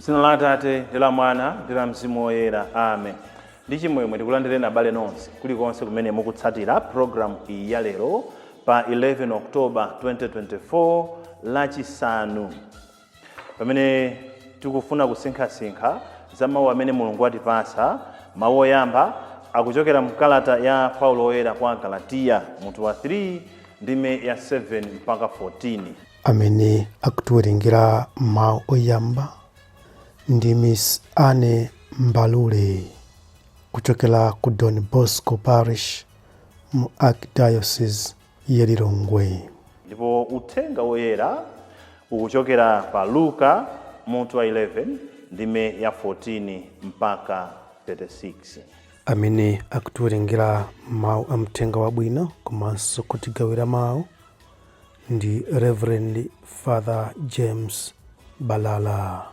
Dzina la Atate ndi la Mwana ndi la Mzimu Woyera. Amen. Ndi chimwemwe tikulandireni abale nonse kulikonse kumene mukutsatira programu iyi ya lero pa 11 October 2024, Lachisanu, pamene tikufuna kusinkhasinkha za mawu amene Mulungu watipasa. Mawu oyamba akuchokera mkalata ya Paulo Woyera kwa Galatiya, mutu wa 3, ndime ya 7 mpaka 14. Amene akutiwerengera mawu oyamba ndi Miss Anne Mbalule kuchokera ku Don Bosco Parish mu Archdiocese ya Lilongwe. Ndipo uthenga woyera ukuchokera pa Luka mutu wa 11, ndime ya 14 mpaka 36. Amene akutiwerengera mawu a mthenga wabwino komanso kutigawira mawu ndi Reverend Father James Balala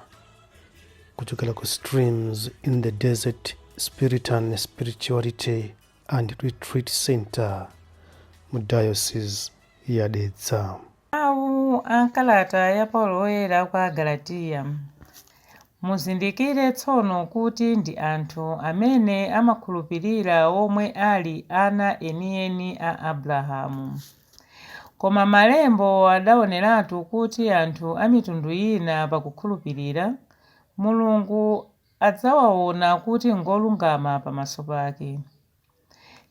kuchokera ku Streams in the Desert Spiritan Spirituality and Retreat Center mu Diocese ya Dedza. Mawu a m'kalata ya Paulo Woyera kwa Agalatiya. Muzindikire tsono kuti ndi anthu amene amakhulupirira omwe ali ana enieni a Abrahamu. Koma Malembo adaoneratu kuti anthu a mitundu ina pakukhulupirira, Mulungu adzawaona kuti ngolungama pamaso pake.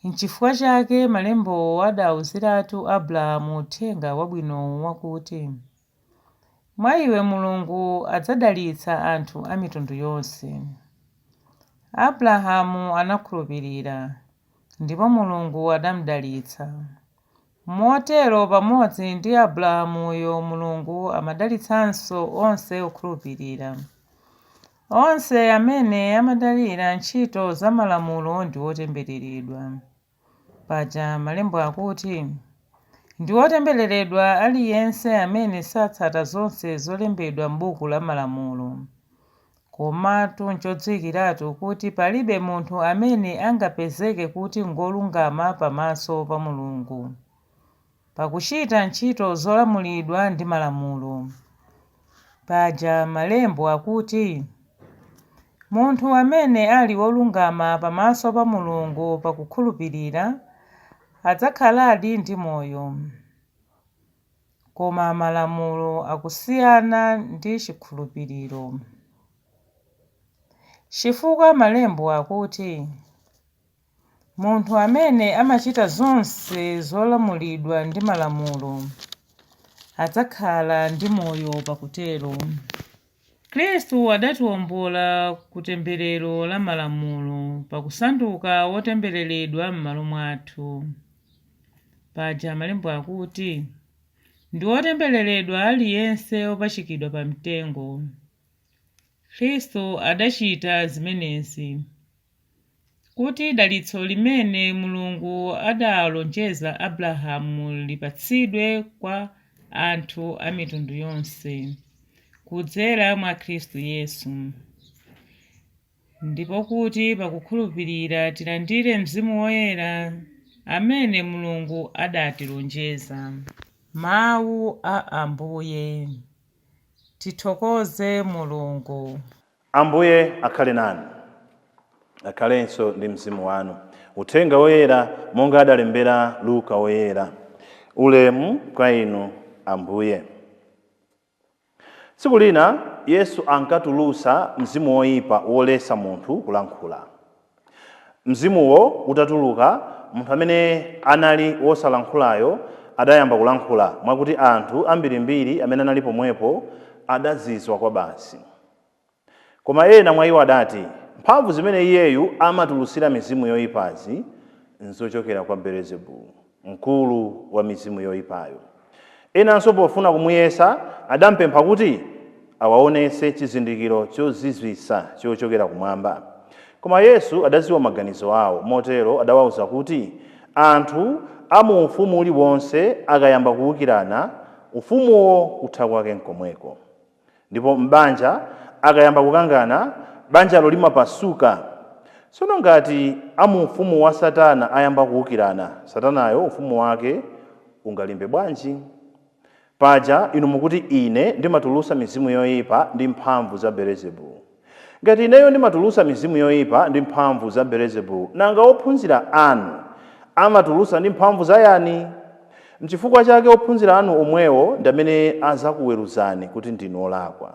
Nchifukwa chake Malembowo adauziratu Abrahamu uthenga wabwinowu wakuti, Mwa iwe Mulungu adzadalitsa anthu a mitundu yonse. Abrahamu anakhulupirira, ndipo Mulungu adamdalitsa. Motero pamodzi ndi Abrahamuyo Mulungu amadalitsanso onse okhulupirira. Onse amene amadalira ntchito za Malamulo ndi otembereredwa. Paja Malembo akuti, Ndi wotembereredwa aliyense amene satsata zonse zolembedwa m'buku la Malamulo. Komatu nchodziwikiratu kuti palibe munthu amene angapezeke kuti ngolungama pamaso pa Mulungu, pakuchita ntchito zolamulidwa ndi Malamulo. Paja Malembo akuti, Munthu amene ali wolungama pamaso pa Mulungu pakukhulupirira, adzakhaladi ndi moyo. Koma Malamulo akusiyana ndi chikhulupiriro. Chifukwa Malembo akuti, Munthu amene amachita zonse zolamulidwa ndi Malamulo, adzakhala ndi moyo pakutero. Khristu adatiwombola ku temberero la Malamulo pakusanduka wotembereredwa m'malo mwathu. Paja Malembo akuti, Ndi wotembereredwa aliyense wopachikidwa pa mtengo. Khristu adachita zimenezi, kuti dalitso limene Mulungu adaalonjeza Abrahamu lipatsidwe kwa anthu a mitundu yonse, kudzera mwa Khristu Yesu. Ndipo kuti pakukhulupirira tilandire Mzimu Woyera amene Mulungu adatilonjeza. Mawu a Ambuye. Tithokoze Mulungu. Ambuye akhale nanu. Akhalenso ndi mzimu wanu. Uthenga Woyera monga adalembera Luka Woyera. Ulemu kwa inu, Ambuye. Tsiku lina Yesu ankatulutsa mzimu woipa woletsa munthu kulankhula. Mzimuwo utatuluka, munthu amene anali wosalankhulayo adayamba kulankhula, mwakuti anthu ambirimbiri amene anali pomwepo adazizwa kwabasi. Koma ena mwa iwo adati, Mphamvu zimene iyeyu amatulutsira mizimu yoipazi nzochokera kwa Belezebulu, mkulu wa mizimu yoipayo. Enanso pofuna kumuyesa, adampempha kuti awaonetse chizindikiro chozizwitsa chochokera kumwamba. Koma Yesu adadziwa maganizo ao, motero adawauza kuti, Anthu a mu ufumu uliwonse akayamba kuukirana, ufumuwo kutha kwake nkomweko. Ndipo m'banja akayamba kukangana, banjalo limapasuka. Tsono ngati a mu ufumu wa Satana ayamba kuukirana, Satanayo ufumu wake ungalimbe bwanji? Paja inu mukuti ine ndimatulutsa mizimu yoyipa ndi mphamvu za Belezebulu. Ngati ineyo ndimatulutsa mizimu yoyipa ndi mphamvu za Belezebulu, nanga ophunzira anu amatulutsa ndi mphamvu za yani? Nchifukwa chake ophunzira anu omwewo ndi amene azakuweruzani kuti ndinu olakwa.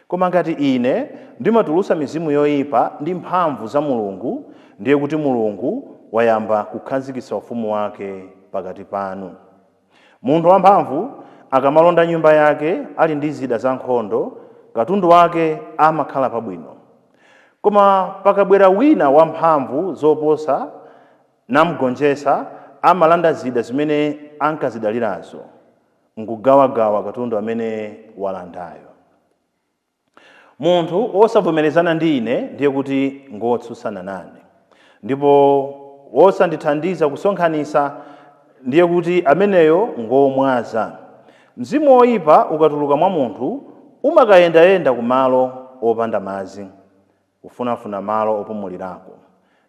Koma ngati ine ndimatulutsa mizimu yoyipa ndi mphamvu za Mulungu, ndiye kuti Mulungu wayamba kukhazikitsa ufumu wake pakati panu. Munthu wamphamvu akamalonda nyumba yake ali ndi zida za nkhondo, katundu wake amakhala pabwino. Koma pakabwera wina wamphamvu zoposa namgonjetsa, amalanda zida zimene ankazidalirazo, nkugawagawa katundu amene walandayo. Munthu wosavomerezana ndi ine ndiye kuti ngotsutsana nane, ndipo wosandithandiza kusonkhanitsa ndiye kuti ameneyo ngomwaza. Mzimu woyipa ukatuluka mwa munthu umakayendayenda kumalo opanda madzi, kufunafuna malo opumulirako,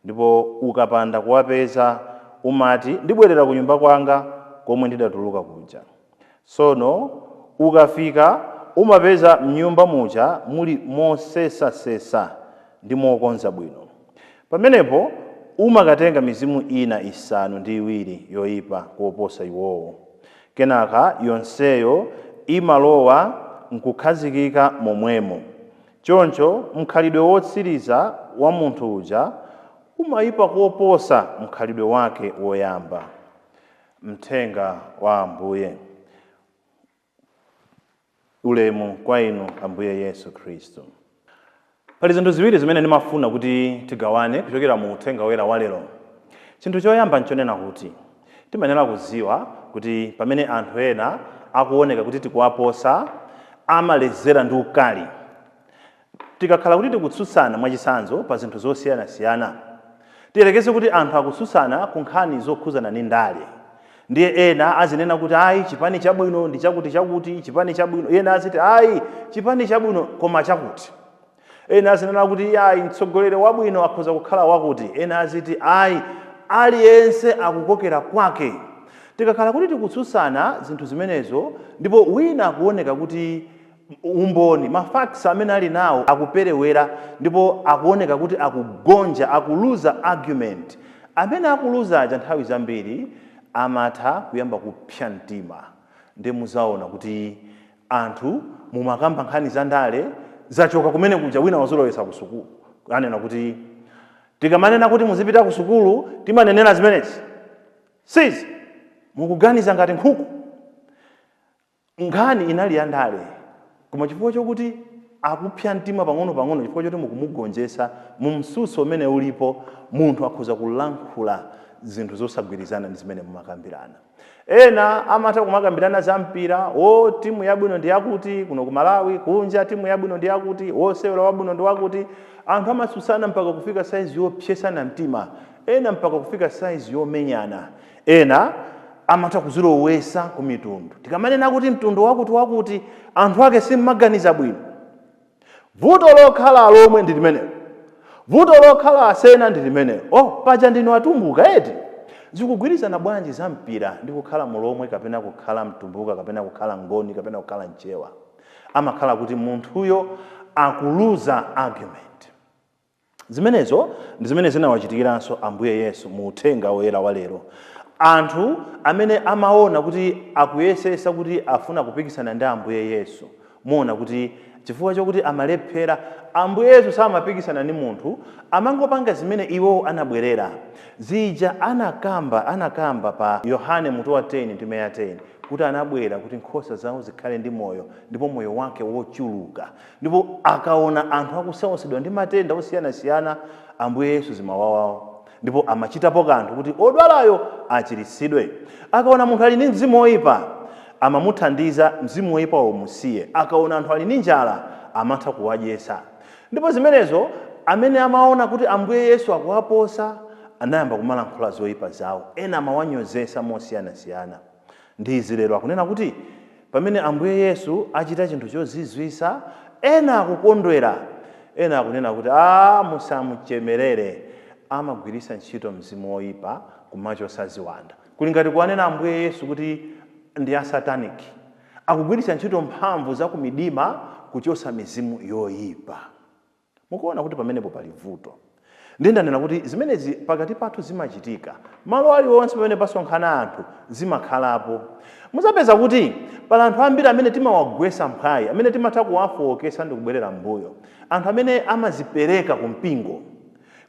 ndipo ukapanda kuwapeza umati, ndibwerera ku nyumba kwanga komwe ndidatuluka kuja. Tsono ukafika umapeza mnyumba muja muli mosesasesa ndi mokonza bwino. Pamenepo umakatenga mizimu ina 7 yoyipa koposa iwowo. Kenaka yonseyo imalowa nkukhazikika momwemo. Choncho mkhalidwe wotsiriza wa munthu uja umayipa koposa mkhalidwe wake woyamba. Mthenga wa Ambuye. Ulemu kwa inu Ambuye Yesu Khristu. Pali zinthu ziwiri zimene ndimafuna kuti tigawane kuchokera mu uthenga woyera wa lero. Chinthu choyamba nchonena kuti timayenera kuziwa kuti pamene anthu ena akuoneka kuti tikuwaposa, amalezera ndi ukali. Tikakhala kuti tikutsutsana mwachitsanzo pa zinthu zosiyanasiyana, tiyerekeze kuti anthu akutsutsana ku nkhani zokhuzana ndi ndale, ndiye ena azinena kuti ayi, chipani chabwino ndi chakuti chakuti, chipani chabwino, ena aziti ayi, chipani chabwino koma chakuti. Ena azinena kuti ayi, mtsogoleri wabwino akhoza kukhala wakuti, ena aziti ayi, aliyense akukokera kwake. Tikakhala kuti tikutsutsana zinthu zimenezo, ndipo wina akuoneka kuti umboni, ma facts amene ali nawo akuperewera, ndipo akuoneka kuti akugonja, akuluza argument, amene akuluza aja nthawi zambiri amatha kuyamba kupsa mtima. Ndi muzaona kuti anthu mumakamba nkhani za ndale zachoka kumene kuja, wina wazolowetsa ku sukulu, anena kuti tikamanena kuti muzipita ku sukulu timanenera zimenezi, sizi mukuganiza ngati nkhuku. Nkhani inali ya ndale, koma chifukwa chokuti akupsa mtima pang'ono-pang'ono, chifukwa choti mukumugonjetsa mu mtsutso umene ulipo, munthu akhoza kulankhula zinthu zosagwirizana ndi zimene mumakambirana. Ena amatha kumakambirana za mpira, wo timu yabwino ndi yakuti kuno ku Malawi, kunja timu yabwino ndi yakuti, wosewera wabwino ndi wakuti. Anthu amatsutsana mpaka kufika saizi yopsesana mtima, ena mpaka kufika saizi yomenyana. Ena amatha kuzilowesa ku mitundu. Tikamanena kuti mtundu wakuti wakuti, anthu ake simmaganiza bwino. Vuto lokhala lomwe ndi limenelo, vuto lokhala asena ndi limenelo. Oh, paja ndinu atumbuka eti. Zikugwirizana bwanji za mpira ndi kukhala mulomwe kapena kukhala mtumbuka kapena kukhala ngoni kapena kukhala mchewa? Amakhala kuti munthuyo akuluza argument. Zimenezo ndi zimene zinawachitikiranso Ambuye Yesu mu uthenga woyera wa lero. Anthu amene amaona kuti akuyesesa kuti afuna kupikisana ndi Ambuye Yesu, muona kuti chifukwa chokuti amalephera, Ambuye Yesu samapikisana ndi munthu, amangopanga zimene iwo anabwerera. Zija anakamba pa Yohane mutu wa 10 ndime ya 10, kuti anabwera kuti nkhosa zawo zikhale ndi moyo, ndipo moyo wake wochuluka. Ndipo akaona anthu akusautsidwa ndi matenda osiyanasiyana, Ambuye Yesu zimawawawo, ndipo amachitapo kanthu kuti odwalayo achiritsidwe. Akaona munthu ali ndi mzimu woyipa, amamuthandiza mzimu woyipawo umusiye. Akaona anthu ali ndi njala, amatha kuwadyetsa. Ndipo zimenezo amene amaona kuti Ambuye Yesu akuwaposa anayamba kumalankhula zoyipa zawo, ena amawanyozesa mosiyanasiyana. Ndi izi lero akunena kuti pamene Ambuye Yesu achita chinthu chozizwisa, ena akukondwera, ena akunena kuti musamuchemerere, amagwiritsa ntchito mzimu woyipa kumachosa ziwanda. Kuli ngati kuwanena Ambuye Yesu kuti ndi a satanic, Akugwiritsa ntchito mphamvu za kumidima kuchosa mizimu yoyipa. Mukuona kuti pamenepo pali vuto. Ndiye ndanena kuti zimenezi pakati pathu zimachitika. Malo aliwonse pamene pasonkhana anthu zimakhalapo. Muzapeza kuti pali anthu ambiri amene timawagwesa mphwayi, amene timatha kuwafowokesa ndi kubwerera m'mbuyo. Anthu amene amazipereka ku mpingo,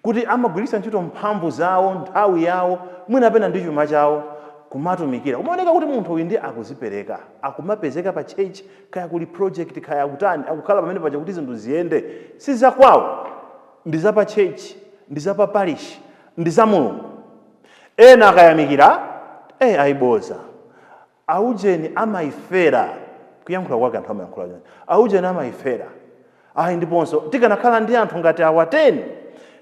kuti amagwiritsa ntchito mphamvu zawo, nthawi yawo, mwina pena ndi chuma chawo kumatumikira. Kumaoneka kuti munthu uyu ndi akuzipereka, akumapezeka pa church, kaya kuli project, kaya akutani, akukhala pamene paja kuti zinthu ziyende. Si zakwawo, ndi za pa church, ndi za pa parish, ndi za Mulungu. Ena akayamikira, ayiboza aujeni amayifera. Kuyankhula kwake anthu amayankhula choncho, aujeni amayifera. Ayi, ndiponso tikanakhala ndi anthu ngati awa 10,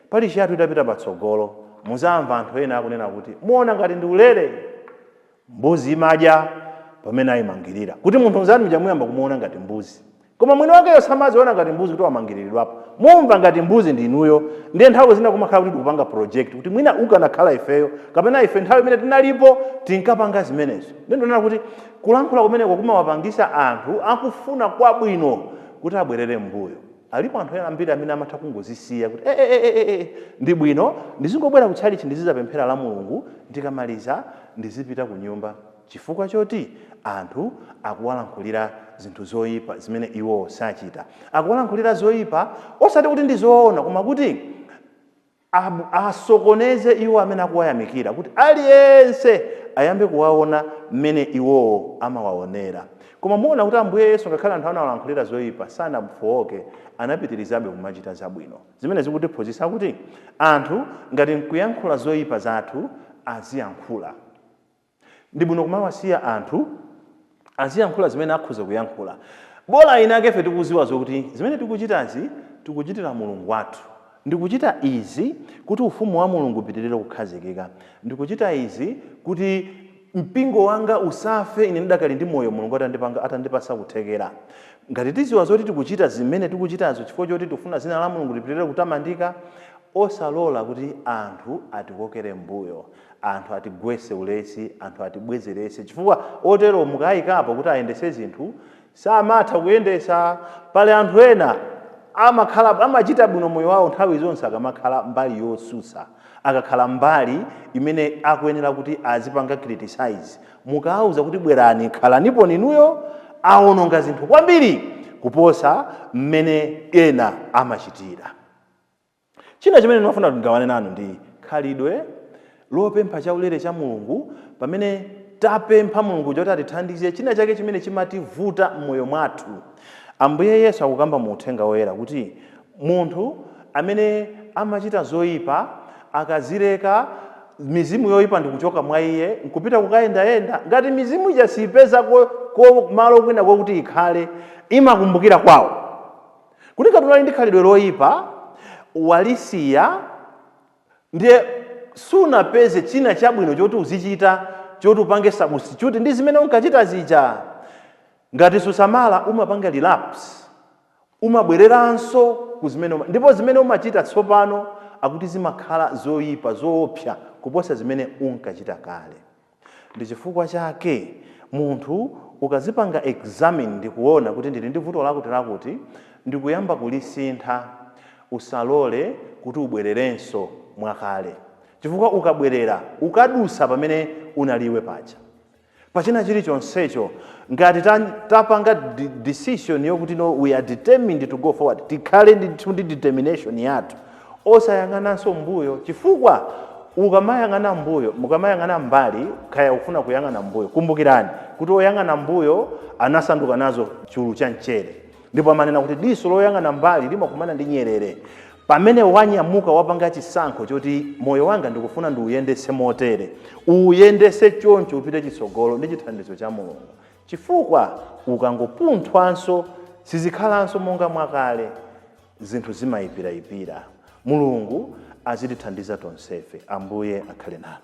parish yathu itapita patsogolo. Muzamva anthu ena akunena kuti muona ngati ndi ulere, mbuzi imadya pamene ayimangirira. Kuti munthu mzanu muja muyamba kumuona ngati mbuzi, koma mwini wakeyo samaziona ngati mbuzi kuti wamangiriridwapo. Mumva ngati mbuzi ndi inuyo. Ndiye nthawi zina kumakhala kuti tikupanga project kuti mwina ukanakhala ifeyo, kapena ife nthawi imene tinalipo tinkapanga zimenezo. Ndiye ndionera kuti kulankhula kumeneko kumawapangisa anthu akufuna kwabwino kuti abwerere mbuyo. Alipo anthu ena ambiri amene amatha kungozisiya kuti ndi bwino ndizingobwera kutchalichi, ndizizapemphera la Mulungu, ndikamaliza ndizipita ku nyumba, chifukwa choti anthu akuwalankhulira zinthu zoyipa zimene iwo sachita. Akuwalankhulira zoyipa osati kuti ndi zoona, koma kuti asokoneze iwo amene akuwayamikira, kuti aliyense ayambe kuwaona mmene iwowo amawaonera. Koma muona kuti Ambuye Yesu, ngakhale anthu anawalankhulira zoyipa, sanafowoke, anapitirizabe kumachita zabwino, zimene zikutiphunzitsa kuti anthu ngati nkuyankhula zoyipa zathu, aziyankhula. Ndi bwino kumawasiya anthu aziyankhula zimene akhoza kuyankhula, bola ine akefe tikuziwa zokuti zimene tikuchitazi tikuchitira Mulungu wathu. Ndikuchita izi kuti ufumu wa Mulungu upitirire kukhazikika. Ndikuchita izi kuti mpingo wanga usafe ine ndidakali ndi moyo, Mulungu atandipanga, atandipasa kuthekera. Ngati tiziwa zoti tikuchita zimene tikuchitazo chifukwa choti tikufuna zina la Mulungu lipitirire kutamandika, osalola kuti anthu atikokere mbuyo, anthu atigwese ulesi, anthu atibwezerese, chifukwa otero mukayikapo kuti ayendese zinthu samatha kuyendesa. Pali anthu ena amakhala amachita bwino moyo wawo nthawi zonse akamakhala mbali yosusa, akakhala mbali imene akuyenera kuti azipanga criticize. Mukawauza kuti bwerani khalanipo ninuyo, awononga zinthu kwambiri kuposa mmene ena amachitira. China chimene ndimafuna tigawane nanu ndi khalidwe lopempha chaulere cha Mulungu. Pamene tapempha Mulungu choti atithandize china chake chimene chimativuta m'moyo mwathu, Ambuye Yesu akukamba mu Uthenga Woyera kuti munthu amene amachita zoyipa akazileka, mizimu yoyipa ndikuchoka mwa iye nkupita kukayendayenda, ngati mizimu ija sipeza ko malo kwina kokuti ikhale, imakumbukira kwawo. Kuti ngati unali ndi khalidwe loyipa, walisiya, ndiye sunapeze china chabwino choti uzichita, choti upange substitute ndi zimene unkachita zija, ngati susamala umapanga relapse, umabwereranso ku zimene ndipo zimene umachita tsopano akuti zimakhala zoyipa, zoopsa kuposa zimene unkachita kale. Ndi chifukwa chake munthu ukazipanga examine ndikuona kuti ndili ndi vuto lakuti lakuti, ndikuyamba kulisintha, usalole kuti ubwererenso mwakale, chifukwa ukabwerera ukadusa pamene unaliwe paja. Pachina chilichonsecho, ngati tapanga decision yokuti no, we are determined to go forward, tikhale ndithu ndi determination yathu, osayang'ananso mbuyo, chifukwa ukamayang'ana mbuyo, mukamayang'ana mbali, kaya ufuna kuyang'ana mbuyo, kumbukirani kuti oyang'ana mbuyo anasanduka nazo chulu cha mchere. Ndipo amanena kuti diso loyang'ana mbali limakumana ndi nyerere. Pamene wanyamuka, wapanga chisankho choti moyo wanga ndikufuna ndiuyendese motere, uyendese choncho, upite chitsogolo ndi chithandizo cha Mulungu, chifukwa ukangopunthwanso sizikhalanso monga mwakale, zinthu zimayipirayipira. Mulungu azitithandiza tonsefe. Ambuye akhale nanu.